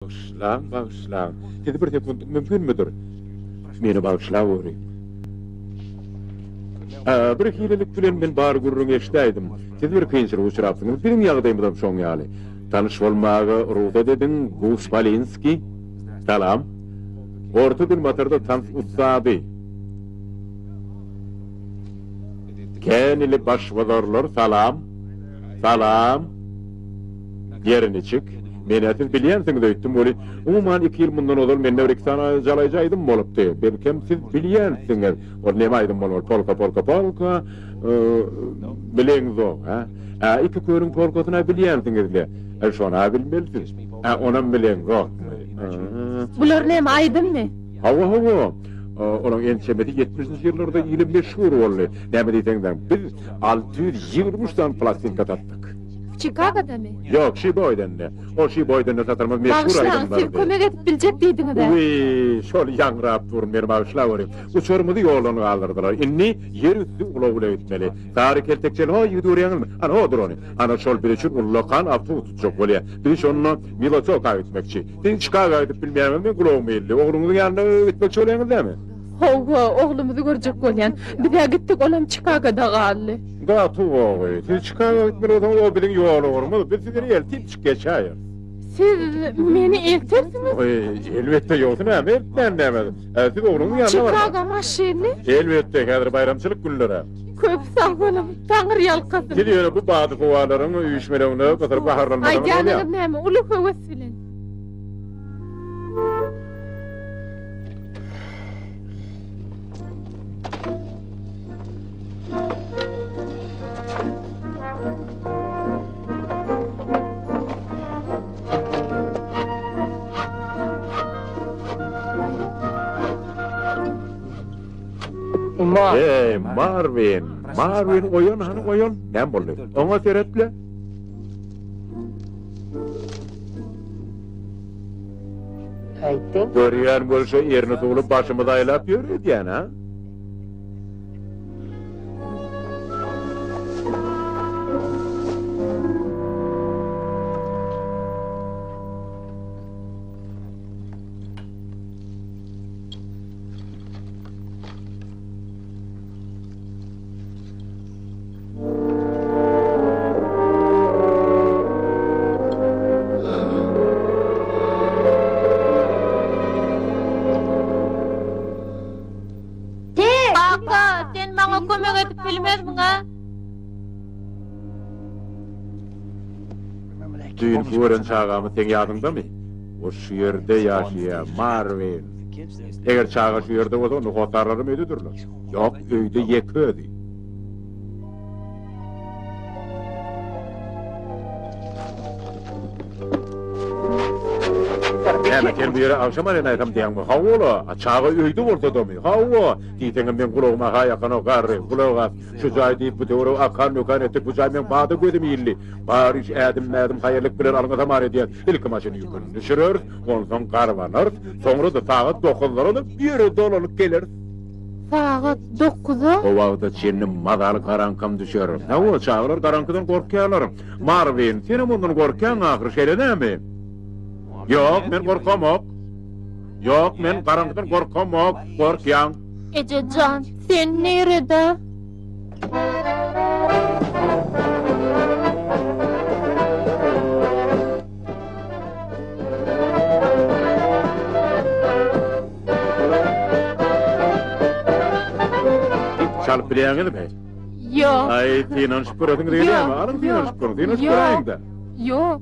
Bagyşlaň, bagyşlaň. Sizi bir sekuntlyk mümkinmidir? Meni bagyşlaweri. Bir hililik bilen men bar gürrüňi eşidäýdim. Siz bir kynçylyga uçrapsyňyz, biziň ýagdaýymyzam şoň ýaly. Tanyş bolmaga rugsat ediň, Gus Polinskiý. Salam. Orta Günbatarda tans ussady. Känili başbozarlar, salam. Salam. Ýeri niçik? Men-ä siz bilýänsiňiz öýtdüm weli, umuman iki ýyl mundan ozal mende bir iki sany jalaýjy aýdym bolupdy. Belkem siz bilýänsiňiz. Ol neme aýdym bolmaly? Polka, polka, polka. Bileňzok, hä? Ä, iki kölüň polkasyny-a bilýänsiňiz-le. Şon-a bilmelisiz. Ä, onam bileňzokmy? Bular näme, aýdymmy? Hawa, hawa. Olaň ençemesi ýetmişinji ýyllarda ile meşhur boldy. Näme diýseňem, biz 623 sany plastinka satdyk. Çikagodamy? Ýok, Şiboýdende. Ol Şiboýdende satarymyz meşhur aýdym Bagyşlaň, siz kömek edip biljek diýdiňiz-ä. Wiý, şol ýaňrap dur, meni bagyşlaweri. Uçarymyzy ýoldan galdyrdylar. Indi ýer üsti ulag bilen gitmeli. Sary keltekçeli ho ýigidi görýäňizmi? Ana, ho dur ony. Ana, şol biz üçin ullakan awtobus tutjak bolýar. Biz şonda Milotoka gitmekçi. Siz Çikago gidip bilmeýäňiz, men gulagyma ildi. Ogluňyzyň ýanyna gitmekçi bolýaňyz dämi? Hawa, oglumyzy görjek bolýan. Biz-ä gitdik, olam Çikagoda galdy. Gaty gowy. Siz Çikago gitmeli bolsaňyz, o biziň ýol ugrumyz. Biz sizi eltip geçäýeris. Siz meni eltersiňiz? Elbetde, ýogsa näme, eltmän näme. Siz ogluňyzyň ýanyna barmaly. Çikago maşynly? Elbetde, häzir baýramçylyk günleri. Köp sag boluň, Taňry ýalkasyn. Siz ýöne bu badyhowalaryň üýşmeleňine gysylyp gaharlanmasaňyz bolýar. Aýdýanyňyz näme, uly höwes bilen. Eý, Marwin, Marwin, oýan, hany oýan. Näme boldy? Oňa seret-le. Görýän bolşa erni suwly başymyzy aýlap ýör öýdýän, a? Kaka, sen maňa kömek edip bilmezmiň-a? Düýnki gören çagamyz seň ýadyňdamy? O şu ýerde ýaşaýar, Marwin. Eger çaga şu ýerde bolsa, onda hossarlarym öýdedirler. Ýok, öýde ýeke özi. Näme, sen bu ýere agşam aýlanaýsam diýýäňmi? Hawa-la, çaga öýde bolsadamy? Hawa, diýseňem meň gulagyma-ha ýakanok, garry, gulak as. Şu jaý diýip bu töweregi akan-dökän etdik, bu jaý meň bada gözüme ildi. Bar iş ädim-ädim haýallyk bilen alňasaman edýäs. Ilki maşyny ýüküni düşüreris, onsoň garbanarys, soňra-da sagat dokuzlara-da bu ýere dolanyp geleris. Sagat dokuza? O wagta çenli mazaly garaňkam düşer. Hawa, çagalar garaňkydan gorkýarlar. Marwin, senem ondan gorkýaň ahyry, şeýle dälmi? Ýok, men gorkamok. Ýok, men garaňkydan gorkamok. Gorkýaň. Eje jan, sen nirede? Çalyp bilýäňizmi? Ýok. Aý, synanyşyp göresiňiz gelýärmi? Alyň synanyşyp görüň, synanyşyp göräýiň-dä. Ýok.